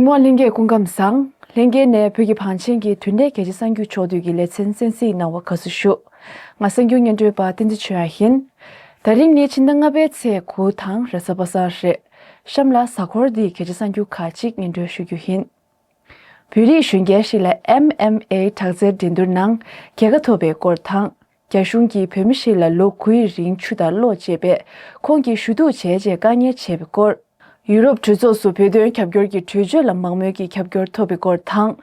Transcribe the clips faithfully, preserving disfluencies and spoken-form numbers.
ནས། ལྷན་རྒྱས་སྐུ་ཁམས་བཟང་། ལྷན་རྒྱས་ནས་བོད་ཀྱི་བང་ཆེན་གྱི་དུས་དྲན་རྒྱལ་སྤྱིའི་གསར་འགྱུར་ཕྱོགས་བསྡུས་ཀྱི་ལེ་ཚན་གསན་གཟིགས་གནང་བར་དགའ་བསུ་ཞུ། ང་གསར་འགྱུར་སྙན་སྒྲོན་པ་བསྟན་འཛིན་ཆོས་དབྱངས་ཡིན། ད་རིང་ནི་ཕྱི་ཟླ་ལྔ་པའི་ཚེས་དགུ་དང་རེས་གཟའ་པ་སངས་རེད། གཤམ་ལ་གཟའ་འཁོར་འདིའི་རྒྱལ་སྤྱིའི་གསར་འགྱུར་ཁག་ཅིག་སྙན་སྒྲོན་ཞུ་རྒྱུ་ཡིན། བོད་རིགས་གཞོན་སྐྱེས་ཤིག་ལ་ཨེམ་ཨེམ་ཨེ་དྲག་རྩལ་འགྲན་བསྡུར་ནང་རྒྱལ་ཁ་ཐོབ་པའི་སྐོར་དང་། རྒྱ་གཞུང་གིས་བོད་མི་ཞིག་ལ་ལོ་དགུའི་རིང་ཆུ་དང་གློག་བཅད་པས་ཁོང་གི་ཞུ་གཏུག་བྱས་རྗེས་བཀག་ཉར་བྱས་པའི་སྐོར། ཡུ་རོབ་གྲོས་ཚོགས་སུ་བོད་དོན་རྒྱབ་སྐྱོར་གྱི་གྲོས་ཆོད་ལ་མང་མོས་ཀྱི་རྒྱབ་སྐྱོར་ཐོབ་པའི་སྐོར་དང་།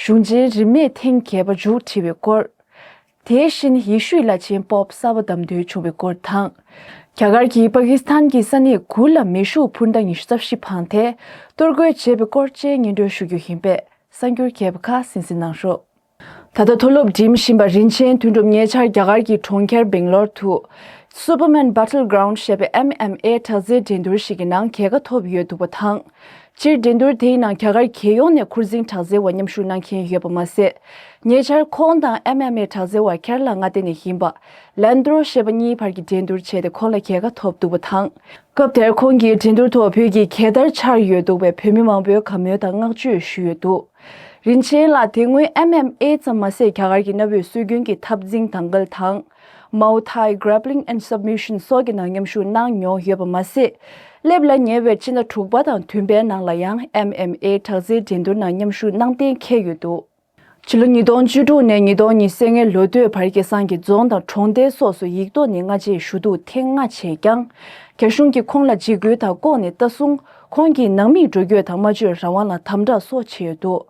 གཞུང་ཆེན་རིན་མེད་ཐེངས་བརྒྱད་པ་མཇུག་སྒྲིལ་བའི་སྐོར། དེ་བཞིན་ཡེ་ཤུའི་བླ་ཆེན་པོབ་གསར་པ་བདམས་ཐོན་བྱུང་བའི་སྐོར་དང་། རྒྱ་གར་གྱིས་པ་ཀི་སི་ཐན་གྱི་ས་གནས་དགུ་ལ་མེ་ཤུགས་འཕུར་མདའ་ཉི་ཤུ་རྩ་བཞི་འཕངས་ཏེ་གཏོར་རྒོལ་བྱས་པའི་སྐོར་བཅས་སྙན་སྒྲོན་ཞུ་རྒྱུ་ཡིན་པས། གསར་འགྱུར་རྒྱས་པ་ཁག་གསན་གཟིགས་གནང་རོགས། ད་ལྟ་མཐོ་སློབ་འགྲིམ་བཞིན་པ་རིན་ཆེན་དོན་གྲུབ་ཉེ་ཆར་རྒྱ་གར་གྱི་གྲོང་ཁྱེར་སྦེང་ལོར་དུ། Superman Battleground ཞེས་པའི་ཨེམ་ཨེམ་ཨེ་དྲག་རྩལ་འགྲན་བསྡུར་ཞིག་གི་ནང་རྒྱལ་ཁ་ཐོབ་ཡོད་འདུག་པ་དང་། སྤྱིར་འགྲན་བསྡུར་དེའི་ནང་རྒྱ་གར་རྒྱལ་ཡོངས་ནས་ཁུར་འཛིན་དྲག་རྩལ་བ་མཉམ་ཞུགས་གནང་མཁན་ཡོད་པ་མ་ཟད། ཉེ་ཆར་ཁོང་དང་ཨེམ་ཨེམ་ཨེ་དྲག་རྩལ་བ་ཁེ་ར་ལ་མངའ་སྡེ་ནས་ཡིན་པ་ལན་ཏྲོ་ཞེས་པ་གཉིས་བར་གྱི་འགྲན་བསྡུར་བྱས་ཏེ་ཁོང་ལ་རྒྱལ་ཁ་ཐོབ་འདུག་པ་དང་། སྐབས་དེར་ཁོང་གིས་འགྲན་བསྡུར་ཐོག་བོད་ཀྱི་རྒྱལ་དར་འཕྱར་ཡོད་འདུག་པས་བོད་མི་མང་པོས་དགའ་མོས་དང་བསྔགས་བརྗོད་ཞུས་ཡོད་འདུག་རིན་ཆེན་ལགས་དེ་སྔོན་ཨེམ་ཨེམ་ཨེ་ཙམ་མ་ཟད་རྒྱ་གར་གྱི་གནའ་བོའི་སྲོལ་རྒྱུན་གྱི་འཐབ་འཛིང་དང་འགལ་དང་། Muay Thai Grappling and Submission སོགས་ཀྱི་ནང་མཉམ་ཞུགས་གནང་མྱོང་ཡོད་པ་མ་ཟད། སླེབས་ལ་ཉེ་བའི་ཕྱི་ཟླ་དྲུག་པ་དང་བདུན་པའི་ནང་ལ་ཡང་ཨེམ་ཨེམ་ཨེ་དྲག་རྩལ་འགྲན་བསྡུར་ནང་མཉམ་ཞུགས་གནང་གཏན་འཁེལ་ཡོད་འདུག་ཕྱི་ལོ་ཉིས་སྟོང་བཅུ་དྲུག་ནས་ཉིས་སྟོང་ཉི་ཤུ་རྩ་ལྔའི་ལོ་སྟོད་བར་སྐལ་བཟང་གི་རྫོང་དང་གྲོང་རྡལ་སོགས་སུ་ཡིག་ཐོག་ནས་སྔ་རྗེས་ཞུ་གཏུག་ཐེངས་ལྔ་བྱས་ཀྱང་། རྒྱ་གཞུང་གིས་ཁོང་ལ་འཇིགས་སྐུལ་དང་ལྐོག་ནས་ལྟ་སྲུང་། ཁོང་གི་ནང་མིས་འགྲོ་སྐྱོད་དང་སྨྲ་བརྗོད་རང་དབང་ལ་དམ་དྲག་སོགས་བྱས་ཡོད་འདུག་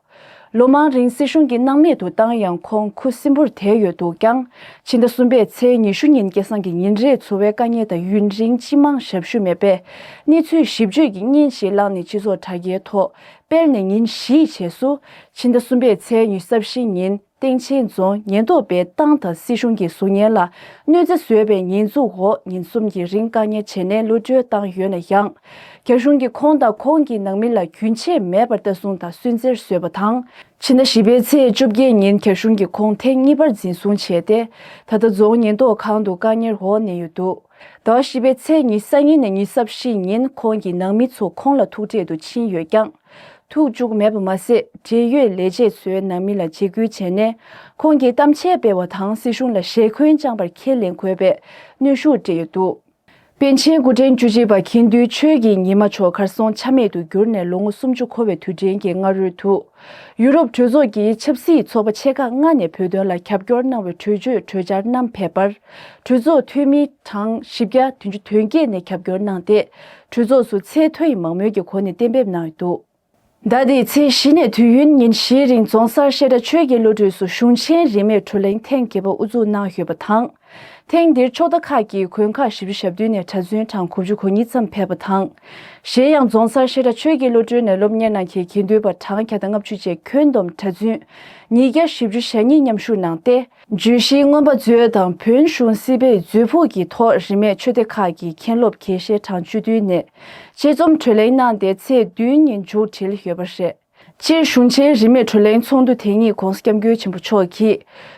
ལོ་མང་རིང་སྲིད་གཞུང་གིས་སྣང་མེད་དུ་བཏང་ཡང་ཁོང་ཁུ་སིམ་པོར་བསྡད་ཡོད་འདུག་ཀྱང་། ཕྱི་ཟླ་གསུམ་པའི་ཚེས་ཉི་ཤུ་ཉིན་སྐལ་བཟང་གི་ཉིན་རེའི་འཚོ་བའི་དཀའ་ངལ་དང་ཡུན་རིང་སྤྱི་དམངས་ཞབས་ཞུ་མེད་པས། གནས་ཚུལ་ཞིབ་དཔྱོད་ཀྱི་བརྙན་ཞིག་བླངས་ནས་སྤྱི་ཚོགས་དྲ་རྒྱའི་ཐོག་སྤེལ་ནས་ཉིན་བཞིའི་རྗེས་སུ། ཕྱི་ཟླ་གསུམ་པའི་ཚེས་ཉི་ཤུ་རྩ་བཞི་ཉིན་སྟེང་ཆེན་རྫོང་ཉེན་རྟོག་པས་ཏང་དང་སྲིད་གཞུང་གི་གཟུགས་བརྙན་ལ་གནོད་འཚེ་བཟོས་པའི་ཉེས་འཛུགས་འོག་ཉིན་གསུམ་གྱི་རིང་བཀག་ཉར་བྱས་ནས་གློད་གྲོལ་བཏང་ཡོད་ན་ཡང་། རྒྱ་གཞུང་གིས་ཁོང་དང་ཁོང་གི་ནང་མི་ལ་རྒྱུན་ཆད་མེད་པར་ལྟ་སྲུང་དང་སུན་གཙེར་བཟོས་པ་དང་། ཕྱི་ཟླ་བཞི་པའི་ཚེས་བཅོ་བརྒྱད་ཉིན་རྒྱ་གཞུང་གིས་ཁོང་ཐེངས་གཉིས་པར་འཛིན་བཟུང་བྱས་ཏེ། ད་ལྟ་རྫོང་ཉེན་རྟོག་ཁང་དུ་བཀག་ཉར་འོག་གནས་ཡོད་འདུག་ཟླ་བ་བཞི་པའི་ཚེས་ཉི་ཤུ་རྩ་གཉིས་ནས་ཉི་ཤུ་རྩ་བཞི་ཉིན་ཁོང་གི་ནང་མི་ཚོ་ཁོང་ལ་ཐུག་འཕྲད་དུ་ཕྱིན་ཡོད་ཀྱང་། ཐུག་བཅུག་མེད་པ་མ་ཟད། འབྲེལ་ཡོད་ལས་བྱེད་ཚོས་ནང་མི་ལ་འཇིགས་སྐུལ་བྱས་ནས། ཁོང་གིས་གཏམ་འཆལ་སྤེལ་བ་དང་སྲིད་གཞུང་ལ་ཞེ་འཁོན་བཅངས་པར་ཁས་ལེན་དགོས་པའི་གནོན་ཤུགས་སྤྲད་ཡོད་འདུག་པཎ་ཆེན་སྐུ་ཕྲེང་བཅུ་གཅིག་པ་དགེ་འདུན་ཆོས་ཀྱི་ཉི་མ་མཆོག་གར་སོང་ཆ་མེད་དུ་གྱུར་ནས་ལོ་ངོ་སུམ་ཅུ་འཁོར་བའི་དུས་དྲན་གྱི་སྔ་རོལ་དུ། ཡུ་རོབ་གྲོས་ཚོགས་ཀྱི་ཆབ་སྲིད་ཚོགས་པ་ཆེ་ཁག་ལྔ་ནས་བོད་དོན་ལ་རྒྱབ་སྐྱོར་གནང་བའི་གྲོས་ཆོད་གྲོས་འཆར་རྣམས་ཕེབས་པར། གྲོས་ཚོགས་འཐུས་མི་གྲངས་བཞི་བརྒྱ་བདུན་ཅུ་དོན་བརྒྱད་ནས་རྒྱབ་སྐྱོར་གནང་སྟེ། གྲོས་ཚོགས་སུ་ཚད་མཐོ་ཡི་མང་མོས་ཀྱི་སྒོ་ནས་གཏན་འབེབས་གནང་ཡོད་འདུག་ཟླ་འདིའི་ཚེས་བཞི་ནས་དུས་ཡུན་ཉིན་བཞིའི་རིང་རྫོང་སར་བཤད་གྲྭ་ཆོས་ཀྱི་བློ་གྲོས་སུ་གཞུང་ཆེན་རིས་མེད་བགྲོ་གླེང་ཐེངས་བརྒྱད་པ་དབུ་འཛུགས་གནང་ཡོད་པ་དང་། ཐེངས་འདིར་ཕྱོགས་མཐའ་ཁག་གི་དགོན་ཁག་བཞི་བཅུ་ཞེ་བདུན་ནས་གྲྭ་བཙུན་གྲངས་དགུ་བཅུ་གོ་གཉིས་ཙམ་ཕེབས་པ་དང་། གཞན་ཡང་རྫོང་སར་བཤད་གྲྭ་ཆོས་ཀྱི་བློ་གྲོས་ནས་སློབ་གཉེར་གནང་མཁན་དགེ་འདུན་པ་གྲངས་བརྒྱ་དང་ལྔ་བཅུ་བཅས་ཁྱོན་བསྡོམས་གྲྭ་བཙུན་ཉིས་བརྒྱ་བཞི་བཅུ་ཞེ་གཉིས་མཉམ་ཞུགས་གནང་སྟེ། བརྗོད་གཞིའི་མངོན་པ་མཛོད་དང་བོན་གཞུང་སྲིད་པའི་མཛོད་ཕུགས་ཀྱི་ཐོག་རིས་མེད་ཆོས་སྡེ་ཁག་གི་མཁན་སློབ་དགེ་བཤེས་གྲངས་བཅུ་བདུན་ནས་དཔྱད་རྩོམ་བགྲོ་གླེང་གནང་སྟེ་ཚེས་བདུན་ཉིན་མཇུག་སྒྲིལ་ཡོད་པ་རེད། སྤྱིར་གཞུང་ཆེན་རིས་མེད་བགྲོ་གླེང་ཚོགས་འདུ་དེ་ཉིད་༧གོང་ས་༧སྐྱབས་མགོན་ཆེན་པོ་མཆོག་གིས་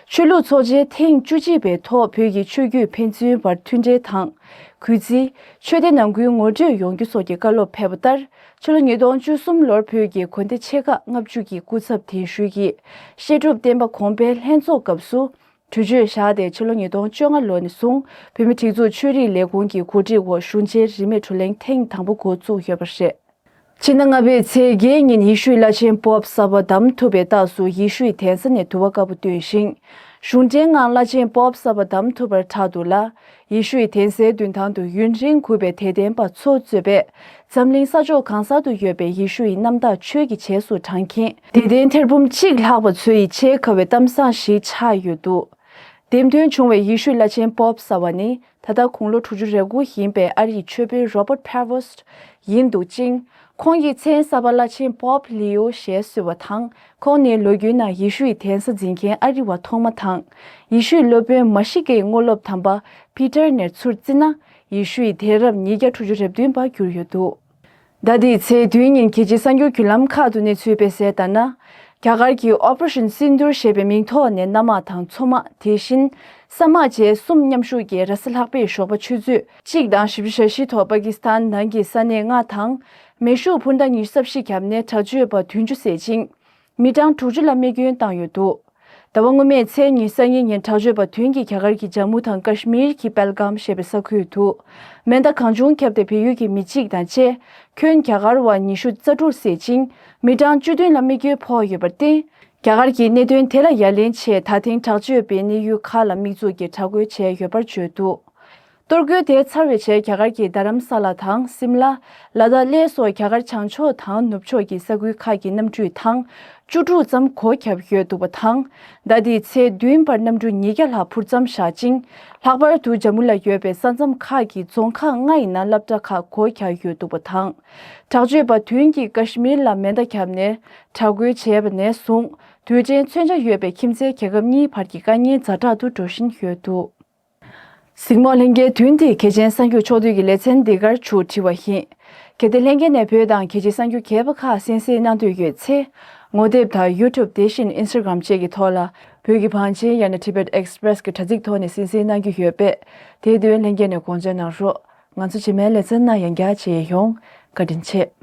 ཆོས་ལུགས་ཚོགས་ཆེན་ཐེངས་བཅུ་གཅིག་པའི་ཐོག་བོད་ཀྱི་ཆོས་བརྒྱུད་ཕན་ཚུན་བར་མཐུན་འབྲེལ་དང་། གུས་བརྩི། ཆོས་སྡེ་ནང་ཁུལ་ངོ་སྤྲོད་ཡོང་རྒྱུ་སོགས་ཀྱི་བཀའ་སློབ་ཕེབས་པ་ལྟར། ཕྱི་ལོ་ཉིས་སྟོང་བཅུ་གསུམ་ལོར་བོད་ཀྱི་དགོན་སྡེ་ཆེ་ཁག་ལྔ་བཅུ་གི་སྐུ་ཚབ་གདན་ཞུས་ཀྱིས་བཤད་སྒྲུབ་བསྟན་པ་གོང་འཕེལ་ལྷན་ཚོགས་སྐབས་སུ་གྲོས་ཆོད་བཞག་སྟེ། ཕྱི་ལོ་ཉིས་སྟོང་བཅོ་ལྔ་ལོ་ནས་བཟུང་བོད་མིའི་སྒྲིག་འཛུགས་ཆོས་རིག་ལས་ཁུངས་ཀྱི་གོ་སྒྲིག་འོག་གཞུང་ཆེན་རིས་མེད་བགྲོ་གླེང་ཐེངས་དང་པོ་འགོ་བཙུགས་ཡོད་པ་རེད། ཕྱི་ཟླ་ལྔ་པའི་ཚེས་བརྒྱད་ཉིན་ཡེ་ཤུའི་བླ་ཆེན་པོབ་གསར་པ་བདམས་ཐུབ་པའི་རྟགས་སུ་ཡེ་ཤུའི་གདན་ས་ནས་དུ་བ་དཀར་པོ་བཏོན་ཞིང་། གཞུང་འབྲེལ་ངང་བླ་ཆེན་པོབ་གསར་པ་བདམས་ཐུབ་པར་ཕྲག་དོག་ལ། ཡེ་ཤུའི་གདན་སའི་མདུན་ཐང་དུ་ཡུན་རིང་གུས་པའི་དད་ལྡན་པ་ཚོ་གཙོས་པའི་འཛམ་གླིང་ས་ཕྱོགས་གང་སར་དུ་ཡོད་པའི་ཡེ་ཤུ་ཡི་རྣམ་དག་ཆོས་ཀྱི་རྗེས་སུ་འབྲང་མཁན་དད་ལྡན་ཐེར་འབུམ་གཅིག་ལྷག་པ་ཚོ་ཡི་ཆེས་ཁ་བའི་གཏམ་བཟང་ཞིག་ཆགས་ཡོད་འདུག་འདེམས་ཐོན་བྱུང་བའི་ཡེ་ཤུའི་བླ་ཆེན་པོབ་གསར་པ་ནི་ད་ལྟ་དགུང་ལོ་དྲུག་ཅུ་རེ་དགུ་ཡིན་པའི་ཨ་རིའི་ཆོས་དཔོན་Robert Prevost ཡིན་འདུག་ཅིང་། ཁོང་གི་མཚན་གསར་པ་བླ་ཆེན་པོབ་ལི་ཡོ་ཞེས་གསོལ་བ་དང་། ཁོང་ནི་ལོ་རྒྱུས་ནང་ཡེ་ཤུ་ཡི་གདན་ས་འཛིན་མཁན་ཨ་རི་བ་ཐོག་མ་དང་། ཡེ་ཤུའི་སློབ་དཔོན་མ་ཤི་ཀའི་དངོས་སློབ་དམ་པ་པི་ཏར་ནས་ཚུར་བརྩིས་ན། ཡེ་ཤུ་ཡི་གདན་རབས་ཉིས་བརྒྱ་དྲུག་ཅུ་རེ་བདུན་པ་གྱུར་ཡོད་འདུག་ཟླ་འདིའི་ཚེས་བདུན་ཉིན་རྒྱལ་སྤྱིའི་གསར་འགྱུར་བརྒྱུད་ལམ་ཁག་ཏུ་གནས་ཚུལ་སྤེལ་གསལ་ལྟར་ན། རྒྱ་གར་གྱི་Operation Sindoor ཞེས་པའི་མིང་ཐོག་ནས་གནམ་དམག་དང་མཚོ་དམག་དེ་བཞིན་ས་དམག་བཅས་གསུམ་མཉམ་ཞུགས་ཀྱིས་རེས་གཟའ་ལྷག་པའི་ཞོགས་པ་ཆུ་ཚོད་གཅིག་དང་བཞི་བཅུ་ཞེ་བཞི་ཐོག་པ་ཀི་སི་ཐན་ནང་གི་ས་གནས་ལྔ་དང་ མེ་ཤུགས་འཕུར་མདའ་ཉི་ཤུ་རྩ་བཞི་བརྒྱབ་ནས་དྲག་སྤྱོད་པ་བདུན་ཅུ་བསད་ཅིང་། མི་གྲངས་དྲུག་ཅུ་ལ་རྨས་སྐྱོན་བཏང་ཡོད་འདུག་ཟླ་བ་སྔོན་མའི་ཚེས་ཉི་ཤུ་རྩ་གཉིས་ཉིན་དྲག་སྤྱོད་པ་བདུན་གྱིས་རྒྱ་གར་གྱི་ཇམ་མུ་དང་ཀ་ཤི་མིར་གྱི་པལ་གམ་ཞེས་པའི་ས་ཁུལ་དུ། མེ་མདའ་གང་བྱུང་བརྒྱབ་སྟེ་བལ་ཡུལ་གྱི་མི་གཅིག་དང་བཅས། ཁྱོན་རྒྱ་གར་བ་ཉི་ཤུ་རྩ་དྲུག་བསད་ཅིང་། མི་གྲངས་བཅུ་བདུན་ལ་རྨས་སྐྱོན་ཕོག་ཡོད་པར་བརྟེན། རྒྱ་གར་གྱིས་གནད་དོན་དེ་ལ་ཡ་ལན་ཆེད་ད་ཐེངས་དྲག་སྤྱོད་པའི་གནས་ཡུལ་ཁག་ལ་དམིགས་འཛུགས་ཀྱིས་དྲག་རྒོལ་བྱས་ཡོད་པར་བརྗོད་འདུག་གཏོར་རྒོལ་དེ་ཚར་བའི་རྗེས་རྒྱ་གར་གྱིས་རྡ་རམ་ས་ལ་དང་སིམ་ལ། ལ་དྭགས་གླེ་སོགས་རྒྱ་གར་བྱང་ཕྱོགས་དང་ནུབ་ཕྱོགས་ཀྱི་ས་ཁུལ་ཁག་གི་གནམ་གྲུ་ཐེངས་བཅུ་དྲུག་ཙམ་སྒོ་བརྒྱབ་ཡོད་འདུག་པ་དང་། ཟླ་འདིའི་ཚེས་བདུན་བར་གནམ་གྲུ་ཉིས་བརྒྱ་ལྷག་འཕུར་མཚམས་བཞག་ཅིང་། ལྷག་པར་དུ་ཇམ་མུ་ལ་ཡོད་པའི་ས་མཚམས་ཁག་གི་རྫོང་ཁག་ལྔ་ཡི་ནང་སློབ་གྲྭ་ཁག་སྒོ་བརྒྱབ་ཡོད་འདུག་པ་དང་། དྲག་སྤྱོད་པ་བདུན་གྱིས་ཀ་ཤི་མིར་ལ་མེ་མདའ་བརྒྱབ་ནས་དྲག་རྒོལ་བྱས་པ་ནས་བཟུང་། དུས་ཆེན་མཚོན་ཆ་ཡོད་པའི་ཁྱིམ་མཚེས་རྒྱལ་ཁབ་གཉིས་བར་གྱི་དཀའ་ངལ་ཛ་དྲག་ཏུ་འགྲོ་བཞིན་ཡོད་འདུག་གཟིགས་མོ་ལྷན་རྒྱས། དུས་འདིའི་གལ་ཆེན་གསར་འགྱུར་ཕྱོགས་བསྡུས་ཀྱི་ལེ་ཚན་འདི་གར་མཇུག་བསྒྲིལ་བ་ཡིན། གལ་ཏེ་ལྷན་རྒྱས་ནས་བོད་དང་རྒྱལ་སྤྱིའི་གསར་འགྱུར་རྒྱས་པ་ཁག་གསན་གཟིགས་གནང་འདོད་ཡོད་ཚེ། ངོ་དེབ་དང་ཡུ་ཊུབ་དེ་བཞིན་ཨིན་སི་ཊ་གྷི་རམ་བཅས་ཀྱི་ཐོག་ལ་བོད་ཀྱི་བང་ཆེན་ཡང་ན་Tibet Express གི་དྲ་ཚིགས་ཐོག་ནས་གསན་གཟིགས་གནང་རྒྱུ་ཡོད་པས། དེའི་དོན་ལྷན་རྒྱས་ནས་དགོངས་འཇགས་གནང་རོགས། ང་ཚོ་རྗེས་མའི་ལེ་ཚན་ནང་ཡང་བསྐྱར་མཇལ་ཡོང་། བཀའ་དྲིན་ཆེ།